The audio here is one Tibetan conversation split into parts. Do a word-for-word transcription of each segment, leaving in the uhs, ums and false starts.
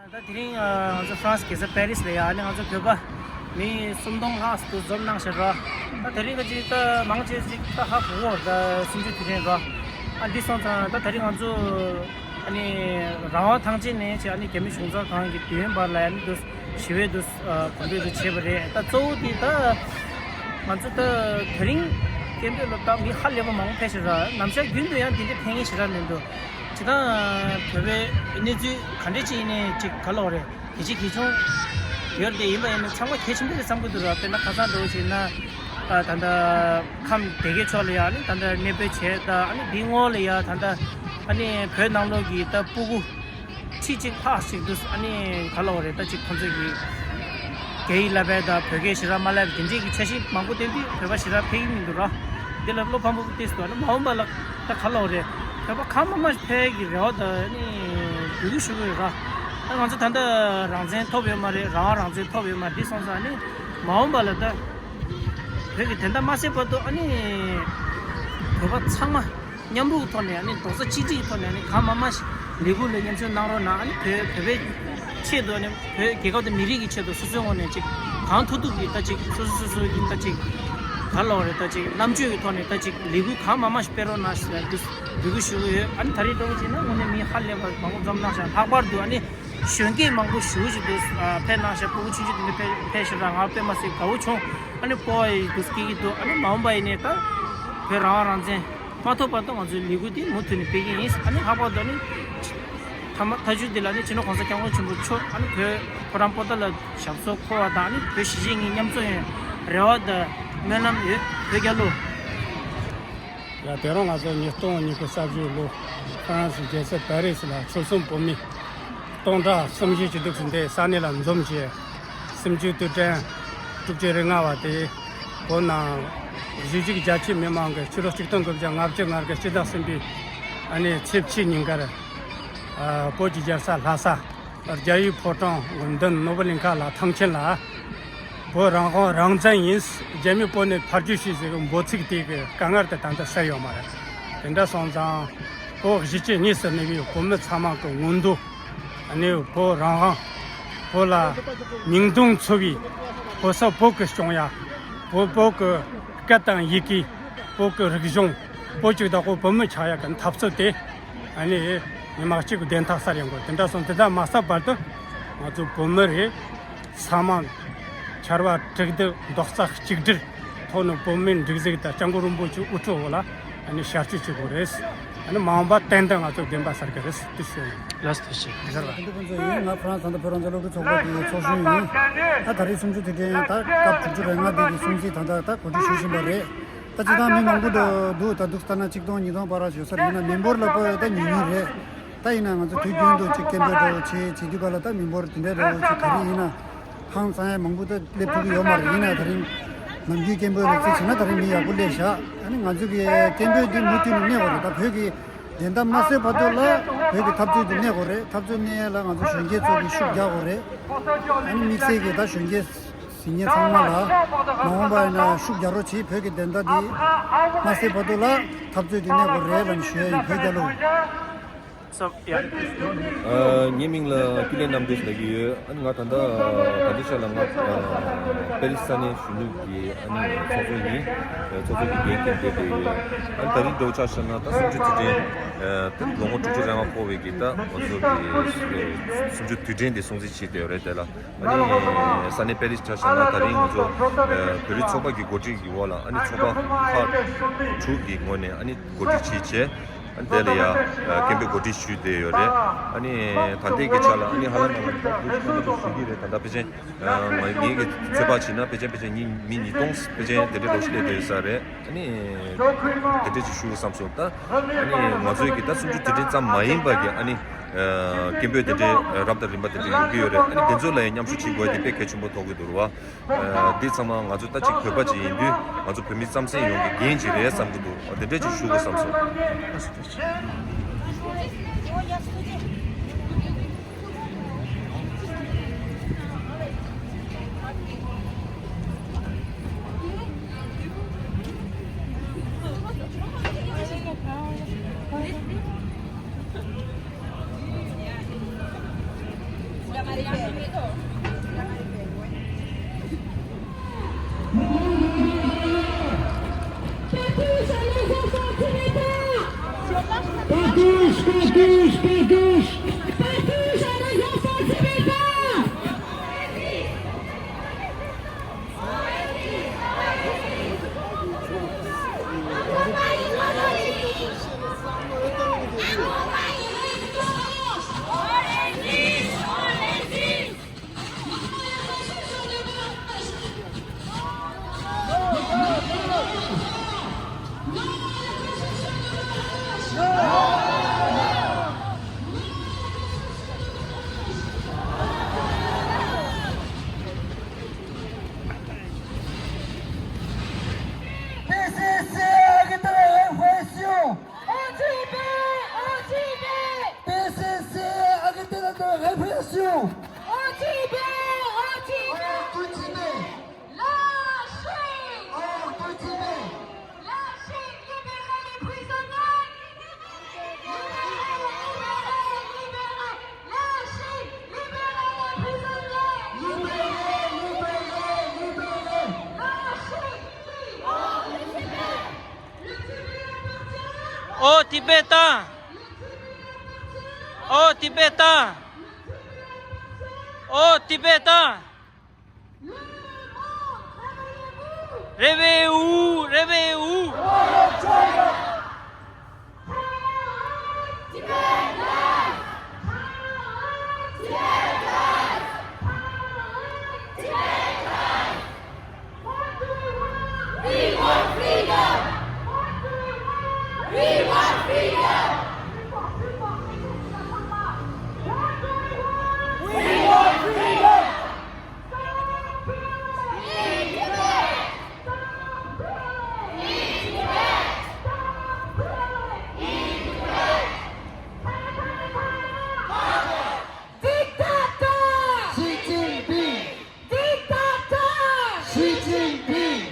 ད་དེ་རིང་ང་ཚོ་ཧྥ་རན་སི་རྒྱལ་ས་པེ་རིས་ལ་ཡ་ཨ་ནི་ང་ཚོ་བོད་པ་མི་སུམ་སྟོང་ལྷག་ཙམ་འཛོམས་གནང་ཤག་ར། ད་དེ་རིང་ག་ཅིག་ད་མང་ཆེ་ཅིག་ད་ཧ་གོ་གོ་ད་གསུམ་བཅུ་དུས་དྲན་ར། ཨ་འདི་སོང་ཙང་ད་དེ་རིང་ང་ཚོ་ཨ་ནི་རང་དབང་ཐང་ཆེན་ནས་བྱས་ཨ་ནི་རྒྱ་མི་གཞུང་ཚབ་ཁང་གི་མདུན་བར་ལ་ཡ་ཨ་ནི་འདུག་ཞི་བའི་འདུག་གོམ་བགྲོད་འདུག་བྱས་པ་རེད། ད་གཙོ་བོ་དེ་ད་ང་ཚོ་ད་དེ་རིང་སྐད་འབོད་ལ་ད་མི་ཧ་ལས་པ་མང་པོ་ཕེབས་ཤག་ར། ནམ་ཞག་རྒྱུན་དུ་ཡང་འདི་འདྲ་ཕེབས་མཁན་ཞེ་དྲག་མི་འདུག་ཇི་ལྟར་བོད་པའི་གནས་ཚུལ་ག་འདྲ་ཅིག་ཡིན་ནའི་ཅིག་ག་ལབ་དགོས་རེད། གལ་ཆེ་གལ་ཆུང་ཡོད་རེད། ཡིན་པ་ཡིན་ན་ཚང་མ་གལ་ཆེན་པོ་རེད་བསམ་གྱི་འདུག་ར། དཔེར་ན་ཁ་སང་འདྲ་བོ་བྱས་ན་ད་ད་ལྟ་ཁམས་སྡེ་དགེ་ཕྱོགས་ལ་ཡ་ཨ་ནི་ད་ལྟ་གནས་སྤོས་བྱས། ད་ཨ་ནི་འདི་སྔོན་ལ་ཡ་ད་ལྟ་ཨ་ནི་བོད་ནང་ལོགས་ཀྱི་ད་སྤུ་གུ་ཁྲི་གཅིག་ལྷག་ཞིག་འདུག་ཨ་ནི་ག་ལབ་དགོས་རེད། ད་ཅིག་ཁོང་ཚོས་ཀྱི་རྒྱ་ཡིག་བསླབ་པ་དང་བོད་སྐད་ཞེ་དྲག་མ་བསླབ་པ་དེ་འདྲས་ཀྱི་འཆར་གཞི་མང་པོ་བཏོན་དུས་བོད་པ་ཞེ་དྲག་ཕེབས་ཀྱི་མི་འདུག་ར། འདི་ལ་བློ་ཕམ་པོ་ཏོག་ཙམ་འདུག་ཨ་ནི་མ་འོངས་པ་ལ་ད་ག་ལབ་དགོས་རེད། བོད་པ་གང་མང་མང་ཞིག་ཕེབས་ཀྱི་རེ་བ་དང་ཨ་ནི་འབོད་སྐུལ་ཞུ་གི་ཡོད་ར། ཨ་ང་ཚོ་ད་ལྟ་རང་བཙན་ཐོབ་ཡོད་མ་རེད། རང་དབང་རང་བཙན་ཐོབ་ཡོད་མ་རེད། འདི་སོང་ཙང་ཨ་ནི་མ་འོངས་པ་ལ་ད་བོད་ཀྱི་བདེན་མཐའ་མ་གསལ་བར་དུ་ཨ་ནི་བོད་པ་ཚང་མ་མཉམ་རུབ་ཐོག་ནས་ཨ་ནི་རྡོག་རྩ་གཅིག་སྒྲིལ་གྱི་ཐོག་ནས་ཨ་ནི་གང་མང་མང་ཞིག་ལས་འགུལ་ལ་མཉམ་ཞུགས་གནང་རོགས་གནང་། ཨ་ནི་བོད་བོད་པའི་ཆེད་དུ་ཨ་ནི་བོད་རྒྱལ་ཁབ་དང་མི་རིགས་ཀྱི་ཆེད་དུ་སོ་སོའི་ངོས་ནས་ཅིག་གང་ཐུབ་ཐུབ་ཀྱིས་ད་ཅིག་སོ་སོ་སོ་སོ་གི་ད་ཅིག་ག་ལབ་དགོས་རེད། ད་ཅིག་རྣམ་དཔྱོད་ཀྱི་ཐོག་ནས་ད་ཅིག་ལས་འགུལ་གང་མང་མང་ཞིག་སྤེལ་རོགས་གནང་ཞེས་འབོད་སྐུལ་ཞུ་གི་ཡོད། ཨ་ནི་ད་རེས་འདྲ་བོ་བྱས་ན་དངོས་གནས་མི་ཧ་ལས་པ་མང་པོ་འཛོམས་གནང་ཤག་ལྷག་པར་དུ་ཨ་ནི་གཞོན་སྐྱེས་མང་པོ་ཞེ་པོ་ཅིག་འདུག་ཨ་ཕེབས་གནང་ཤག་སྤུ་གུ་ཆུང་ཆུང་དེ་འདྲ་ཕེབས་ཕེབས་ཤག་ར། ང་དཔེ་མ་སྲིད་དགའ་བོ་བྱུང་། ཨ་ནི་སྤོབས་པ་ཡི་འདུག་སྐྱེ་གི་འདུག་ཨ་ནི་མ་འོངས་པ་ཡིན་ནའི་ད་བོད་རང་དབང་རང་བཙན་མ་ཐོབ་བར་དུ་ང་ཚོའི་ལས་འགུལ་འདི་མུ་མཐུད་ནས་སྤེལ་གྱི་ཡིན། ཨ་ནི་ལྷག་པར་དུ་ཨ་ནི་མཐའ་མ་མཐའ་མཇུག་འདི་ལ་ཨ་ནི་སྤྱི་ནོར་གོང་ས་སྐྱབས་མགོན་ཆེན་པོ་མཆོག་ཨ་ནི་བོད་ཕོ་བྲང་པོ་ཏཱ་ལ་ཞབས་སོར་འཁོད་པ་དང་ཨ་ནི་བོད་གཞིས་བྱེས་གཉིས་མཉམ་འཛོམས་ཡོང་རེ་བ་དང་སྨོན་ལམ་ཡོད། བོད་རྒྱལ་ལོ། ཡ་དེ་རིང་ང་ཚོ་ཉིས་སྟོང་ཉི་ཤུ་རྩ་བཞི་ལོ་ཧྥ་རན་སི་རྒྱལ་ས་པེ་རི་སི་ལ་ཆོལ་གསུམ་བོད་མི་སྟོང་ཕྲག་སུམ་བཞི་ཅིག་འདུག་སེ་འདི་ས་གནས་ལ་འཛོམས་བྱས། གསུམ་བཅུའི་དུས་དྲན་དྲུག་ཅུ་རེ་ལྔ་བ་དེ་བོད་ནང་གཞིས་བྱེས་རྒྱ་ཆེ་མི་མང་གི་ཕྱི་ལོ་ཆིག་སྟོང་དགུ་བརྒྱ་ལྔ་བཅུ་ང་དགུ་སྤྱི་ཟླ་གསུམ་པའི་ཨ་ནི་ཚེས་བཅུ་ཉིན་ཀར་ཨ་བོད་ཀྱི་རྒྱལ་ས་ལྷ་ས་རྒྱལ་བའི་ཕོ་བྲང་མདུན་ནོར་བུ་གླིང་ཁ་ལ་ཐང་ཆེན་ལ་བོད་རང་དབང་རང་བཙན་ཡིན། རྒྱ་མི་བོད་ནས་ཕར་རྒྱུགས་ཤིག་ཟེར་བའི་འབོད་ཚིག་དེ་གི་དཀའ་ངལ་དེ་ད་ལྟ་སེལ་ཡོད་མ་རེད། དེ་འདྲ་སོང་ཙང་བོད་གཞིས་བྱེས་གཉིས་སུ་གནས་པའི་བོད་མི་ཚང་མ་གི་མངོན་འདོད། ཨ་ནི་བོད་རང་དབང་། བོད་ལ་མིང་དོན་མཚུངས་པའི་བོད་ས་བོད་ཀྱི་སྐྱོང་ཡ། བོད་བོད་ཀྱི་སྐད་དང་ཡི་གེ། བོད་ཀྱི་རིག་གཞུང་། བོད་ཀྱི་བདག་པོ་བོད་མི་ཆགས་ཡ་གི་འཐབ་རྩོད་དེ་ཨ་ནི་ཉི་མ་གཅིག་གི་བདེན་མཐའ་གསལ་ཡོང་དགོས། དེ་འདྲ་སོང་དེ་ལྟར་མ་གསལ་བར་དུ་ང་ཚོ་བོད་མི་རེད། ཚང་མ་ཆར་པ་དྲུག་བདུན་རྡོག་རྩ་གཅིག་སྒྲིལ་ཐོག་ནས་བོད་མིའི་སྒྲིག་འཛུགས་དང་སྐྱབས་མགོན་རིན་པོ་ཆེའི་དབུ་ཁྲིད་འོག་ལ་ཨ་ནི་ཞབས་ཞུ་བྱེད་དགོས་རེད། ཨ་ནི་མ་འོངས་པ་ཏན་ཏན་ང་ཚོ་བདེན་པ་གསལ་གི་རེད། དེ་ཞུ་ཡིན། ལགས་སོ། ཐུགས་རྗེ་ཆེ། དེ་ཚར་བ། དེ་འདྲ་ཁོང་ཚོ་ཡིན། ང་ཧྥ་རན་སི་ད་ལྟ་བོད་རང་བཙན་སློབ་ཕྲུག་ཚོགས་པ་གི་ཚོགས་གཞོན་ཡིན། ད་ད་རེས་གསུམ་བཅུ་དུས་དྲན་ད་སྐབས་དྲུག་ཅུ་རེ་ལྔ་དེ་གི་སྲུང་བརྩི་ད་ལྟ་ད་གོ་སྒྲིག་ཞུ་བཞིན་པ་རེད། ད་སྤྱིར་བཏང་མི་མང་པོ་འདུག་ད་འདུག་ལྟ་ན་ཆིག་སྟོང་ཉིས་སྟོང་བར་ཡོད་ས་རེད། ཡིན་ན་མི་འབོར་ལ་དཔག་ཡོད་ད་ཉུང་ཉུང་རེད། ད་ཡིན་ན་ང་ཚོ་དུས་རྒྱུན་དུ་ཅིག་སྐད་འབོད་འདྲ་བོ་བྱེད་བྱེད་དུས་ག་ལ་ད་མི་འབོར་དེ་འདྲའི་འདྲ་བོ་ཅིག་ག་རེ་ཡིན་ན་ཧང་སང་ཡ་མང་པོ་ད་སླེབས་ཐུབ་ཀྱི་ཡོད་མ་རེད། ཡིན་ན་ད་རིང་ནམ་རྒྱུན་སྐད་འབོད་ལ་རྩིས་བྱས་ན་ད་རིང་མི་ཡག་པོ་སླེབས་ཤག་ཨ་ནི་ང་ཚོ་གི་སྐད་འབོད་འདི་མུ་མཐུད་ནས་གནས་དགོས་རེད། ད་བོད་ཀྱི་བདེན་མཐའ་མ་གསལ་བར་དུ་ལ་བོད་ཀྱི་འཐབ་རྩོད་འདི་གནས་དགོས་རེད། འཐབ་རྩོད་གནས་ཡ་ལ་ང་ཚོ་གཞོན་སྐྱེས་ཚོ་གིས་ཤུགས་རྒྱག་དགོས་རེད། ཨ་ནི་དམིགས་བསལ་གྱི་ད་གཞོན་སྐྱེས་གཟིགས་མཁན་ཚང་མ་ལ་མ་འོངས་པ་ཡིན་ན་ཤུགས་རྒྱག་རོགས་གྱིས། བོད་ཀྱི་བདེན་མཐའ་འདི་མ་གསལ་བར་དུ་ལ་འཐབ་རྩོད་འདི་གནས་དགོས་རེད་ལབ་ནས་ཞུ་ཡ་ཡིན། བོད་རྒྱལ་ལོ། ཨ། ངའི་མིང་ལ་ཀུན་ལེགས་རྣམ་རྒྱལ་ལབ་ཀྱི་ཡོད། ཨ་ནི་ང་ད་ལྟ་ད་ལྟའི་ཆ་ལ་ང་ཨ་པེ་རི་སི་ས་གནས་གཞོན་ནུ་གི་ཨ་ནི་ཚོགས་གཙོ་ཡིན། ཚོགས་གཙོ་གི་འགན་འཁྱེར་བསྡད་ཡོད། ཨ་ནི་ད་རིང་འདྲ་བོ་ཆ་བཞག་ན་ད་གསུམ་བཅུ་དུས་དྲན་ཨ་ད་ལོ་ངོ་དྲུག་ཅུ་རེ་ལྔ་འཁོར་བའི་གི་ད་ང་ཚོ་གི་གསུམ་བཅུ་དུས་དྲན་དེ་སྲུང་བརྩི་བྱས་བསྡད་ཡོད་རེད། དེ་ལ་ཨ་ནི་ས་གནས་པེ་རི་སི་ཆ་བཞག་ན་ད་རིང་ང་ཚོ་ཨ་བོད་རིགས་ཚོགས་པ་གི་འགོ་ཁྲིད་ཀྱི་འོག་ལ་ཨ་ནི་ཚོགས་པ་ཁག་དྲུག་གི་ངོས་ནས་ཨ་ནི་འགོ་ཁྲིད་བྱས་བྱས། ཨ་ནི་དེ་ལ་ཡ་སྐད་འབོད་གོ་སྒྲིག་ཞུས་བསྡད་ཡོད་རེད། ཨ་ནི་ད་ལྟའི་གི་ཆ་ལ་ཨ་ནི་ཧ་ལམ་ང་ཚོ་ད་བོད་ཞུ་གི་རེད། ད་ལྟ་ཕལ་ཆེར་ང་ངེད་ཀྱི་ཚོད་དཔག་བྱས་ན་ཕལ་ཆེར་ཕལ་ཆེར་ཉིན་མི་ཉིས་སྟོང་ཕལ་ཆེར་དེ་འདྲའི་ལོ་ཤི་སླེབས་བསྡད་ཡོད་ས་རེད། ཨ་ནི་དེ་འདྲས་ཅིག་ཞུ་དགོས་བསམ་སོང་། ད་ཨ་ནི་ང་ཚོའི་གི་ད་གསུམ་བཅུ་དུས་དྲན་ཙམ་མ་ཡིན་པ་གི་ཨ་ནི་སྐད་འབོད་དེ་འདྲའི་རབ་དང་རིམ་པ་དེ་འདྲ་ཡོང་གི་ཡོད་རེད། ཨ་ནི་དེ་ཚོ་ལ་ཡང་མཉམ་ཞུགས་བྱེད་དགོས་དེ་དཔེ་གལ་ཆེན་པོ་མཐོང་གི་འདུག་རེད་བ། འདི་ཚང་མ་ང་ཚོ་ད་ཅིག་བོད་པ་ཅིག་ཡིན་དུས་ང་ཚོ་བོད་མི་རྩམ་ཟན་ཡོངས་ཀྱི་འགན་ཅིག་རེད་བསམ་གྱི་འདུག་དེ་འདྲས་ཅིག་ཞུ་དགོས་བསམ་སོང་། P C C arrêtez la répression. Au Tibet, au Tibet. P C C arrêtez la répression. Au Tibet, au Tibet. Au Tibet. La Chine. Au Tibet. La Chine, libérez les prisonniers. Libérez, libérez, libérez. La Chine, libérez les prisonniers. Libérez, libérez, libérez. La Chine. Au Tibet. Au Tibet. Au Tibet. Au Tibet. Réveillez-vous, réveillez-vous. We want freedom! We want freedom! We want freedom! Dictateur! Xi Jinping! Dictateur! Xi Jinping!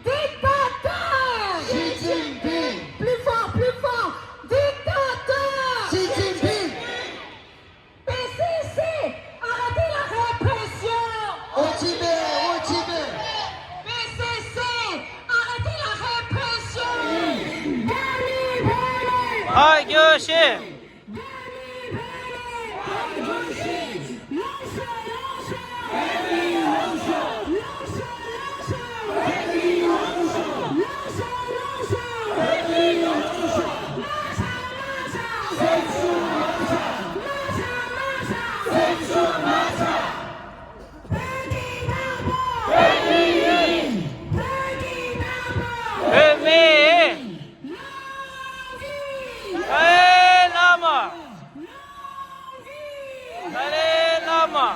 Dictateur! Xi Jinping! Plus fort, plus fort! Dictateur! Xi Jinping! P C C, arrêtez la répression! Au Tibet, au Tibet! P C C, arrêtez la répression! Dami Bele! Ayo she! Dalai Lama! Dalai Lama!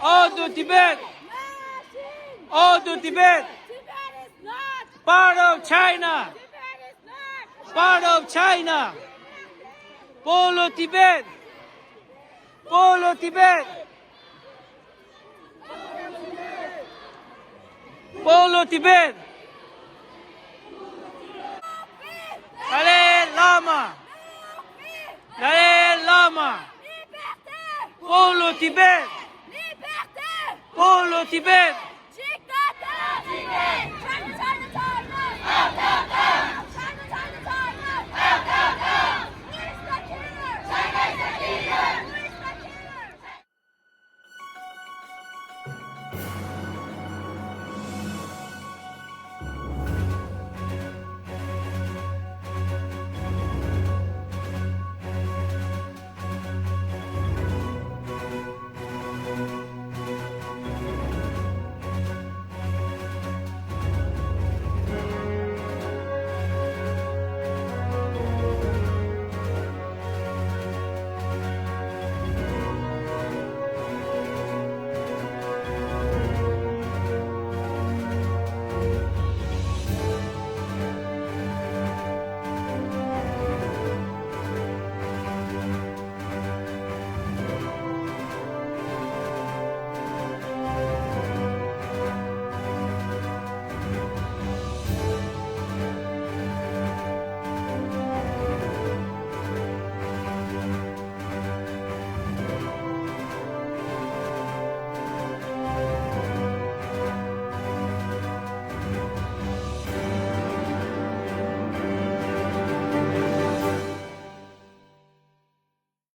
Out to Tibet! Out to Tibet! Tibet is not part of China! Tibet is not part of China! Polo Tibet! Polo Tibet! Polo Tibet! Dalai Lama! Dalai Lama! Polo Tibet! Polo Tibet!